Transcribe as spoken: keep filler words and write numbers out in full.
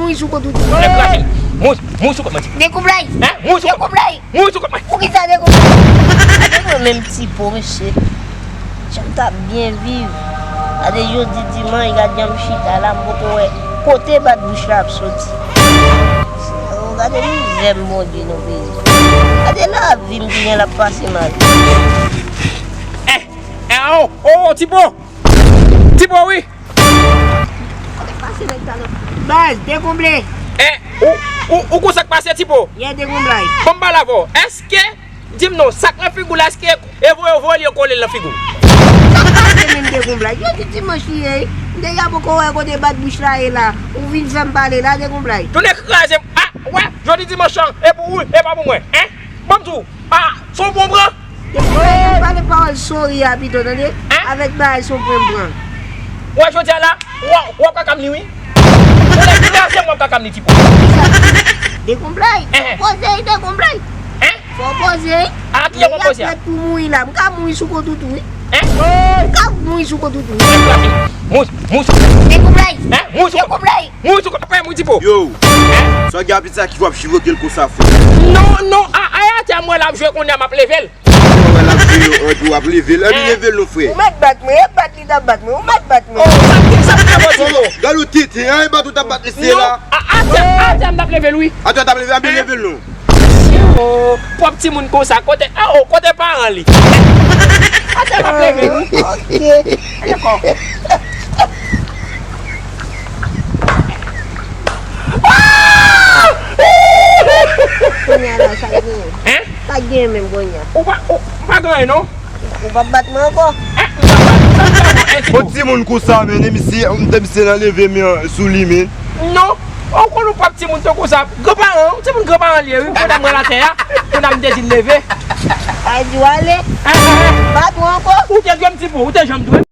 Mouri sou kont ou. Nèg kraze. Mouri, mouri sou kont mwen. Dekonplay. Hein? Mouri sou kont mwen. Dekonplay. Mouri sou kont mwen. Poukisa dekonplay? Gade mwen menm Tipo, mesye. Jan m t ap byen viv. Gade jodi dimanch, gade jan m chita la, m poko wè kote bat bouch la ap soti. Oh, gade mizè m, Bondye, nan peyi. Gade lavi m ki gen l ap pase mal. Eh, eh, oh, oh, Tipo! Tipo, wi! Kote k pase nèg sa non? Baz, dekonble. Eh, ou, ou, ou konn sa k pase, Tipo? Yeah, dekonplay. Bon, m pale avè w. Èske, di m non, sa k nan figi w la, èske e voye, voye l, yo kole l nan figi w? Sa k pase menm, dekonplay? Jodi dimanch li ye, wi. M deja poko wè kote bat bouch la ye la. Ou vin fè m pale la, dekonplay. Tounen kraze m. Ah, wè, jodi dimanch lan, e pou ou, e pa pou mwen. Hein? Ban m di w. Ah, se w pran m pran? Dekonplay, pale pawòl sori a pito, tande? Hein? Avèk bagay se w pran m pran. Wè, jodi a la, w ap, w ap kaka m li, wi. Ou lè kraze m, w ap kaka m li, Tipo. Dekonplay. Hein? Poze, dekonplay. Hein? Fò w poze. A ki w ap poze a? Nèg la prèt pou mouri la. M ka mouri sou kont ou tou, wi. Hein? M ka mouri sou kont ou tou, wi. Mouri, mouri sou kont. Dekonplay. Hein? Mouri sou kont. Dekonplay. Mouri sou kont. Apa mouri, Tipo? Yo. Hein? Sa w gen apit sa ki w ap chivoke l konsa, frè? Non, non. A, a, atè a m wè l ap jwe kounye a, m ap leve l. Yo, wè l ap jwe yo, anpi w ap leve l. Anpi leve l non, frè. Ou mèt bat mwen, e bat li t ap bat mwen. Ou mèt bat mwen. Oh, sa, sa, sa, sa, sa, sa. Gade w tenten, an, e bat ou t ap bat mesye la. Non, a, atè, atè m t ap leve l, wi. Atè w t ap leve, anpi leve l non. Oh, pwòp timoun konsa, kote, ah, oh, kote paran li? Atè m ap leve l, wi. Ok. Dakò. Kounye a la, sa k genyen? Hein? Sa k genyen menm kounye a? Ou pa, ou, m pa gen anyen, non. Ou p ap bat mwen ankò? Hein? M p ap bat, sa m fè, non, hein, Tipo? Bon, timoun konsa, men, e misye, m te misye nan leve men sou li, men. Non, ou konn ou pwòp timoun te konsa. Granparan, timoun granparan li ye, wi. Kounye a m wè l atè a, kounye a m te di l leve. Ay, di w ale. Hein, hein, hein. Bat mwen ankò? Ou te dwe m, Tipo, ou te janm dwe m.